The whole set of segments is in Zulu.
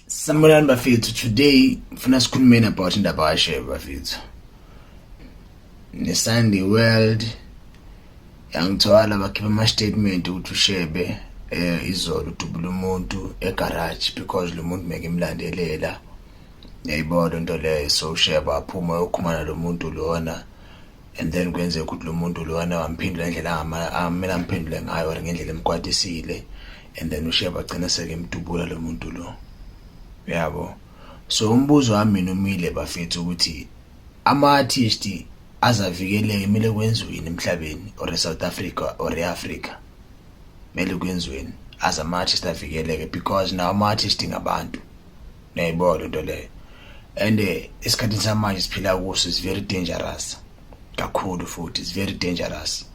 Sanibonani bafethu, today ngifuna sikhulumeni about indaba kaShebe bafethu. Ne-Sunday World yangithwala, bakhipha ama-statement ukuthi uShebe izolo udubula umuntu egarage because lo muntu mekemlandelela, yayibona into leyo. So uShebe waphuma wayokhuluma nalo muntu lona and then kwenzeka ukuthi lo muntu lona wamphendula ngendlela amele amphendule ngayo or ngendlela emkwatisile, and then uShebe agcina sekemdubula lo muntu lo, yabo. So umbuzo wami mina umile bafethu ukuthi ama-artist azavikeleke kumele kwenziweni emhlabeni or eSouth Africa or eAfrica? Kumele kwenziweni as ama-artist avikeleke? Because nawo ama-artist ngabantu, niyayibona into leyo. And esikhathini samanje siphila kuso is very dangerous kakhulu futhi, is very dangerous.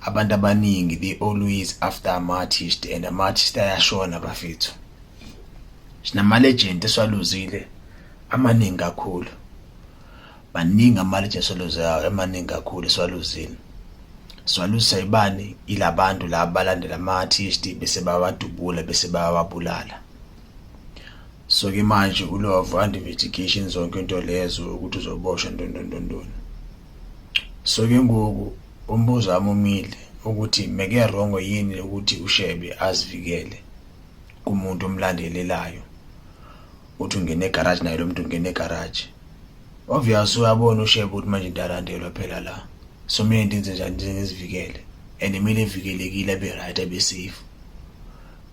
Abantu abaningi, they always after ama-artist and ama-artist ayashona bafethu. Sinama-legend esiwaluzile amaningi kakhulu, baningi ama-legend esiwaluzayo, amaningi kakhulu esiwaluzile. Siwaluzisa ibani? Ilabantu laba balandela ama-artist bese bayawadubula, bese bayawabulala. So ke manje uLovo under investigation, zonke into lezo ukuthi uzoboshwa, ntontontontoni. So ke ngoku umbuzo wami umile ukuthi meke wrong yini ukuthi uShebe azivikele kumuntu omlandelelayo, uthi ungena egarage naye lo muntu ungena egarage? Obvious uyabona uShebe ukuthi manje into alandelwa phela la, so mina into enze njani ngizivikele? And kumele evikelekile, abe right, abe safe,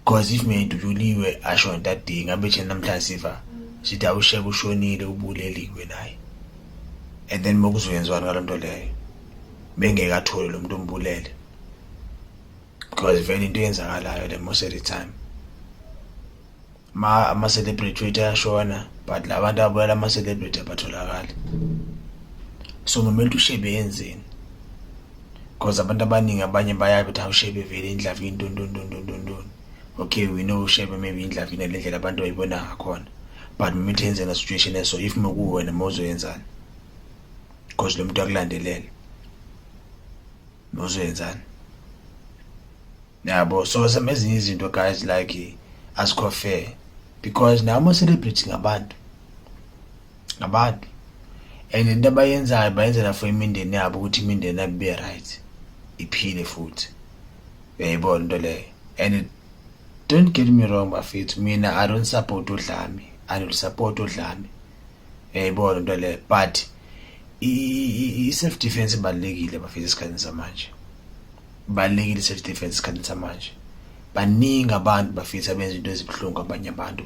because if mina idutshuliwe ashona that day, ngabe thina namhlanje siva sithi awuShebe ushonile, ubuleliwe naye, and then mokuzoyenziwani ngalo nto leyo bengeke athole lo muntu ombulele? Because vele into eyenzakalayo le most of the time, ma ama-celebrity wethu ayashona, but la bantu abulala ama-celebrity abatholakali. So kumele ukuthi uShebe yenzeni? Because abantu abaningi abanye bayabe bethi awuShebe vele indlavu intontontontontontoni. Okay, we know uShebe maybe indlavu le ndlela abantu bayibona ngakhona, but kumele yenze na situation eso, if mekuwena mawuzoyenzani? Because lo muntu akulandelele, mawuzoyenzani, yabo? So some ezinye izinto guys, like asikho fair because nawo ama-celebrity ngabantu, ngabantu, and into abayenzayo bayenzela for imindeni yabo, ukuthi imindeni yabo ibe right, iphile futhi, uyayibona into leyo. And don't get me wrong bafethu, mina I don't support udlame, I don't support udlame, uyayibona into leyo, but i-self defense ibalulekile bafethu esikhathini samanje, ibalulekile i-self defense esikhathini samanje. Baningi abantu bafethu abenza into ezibuhlungu abanye abantu.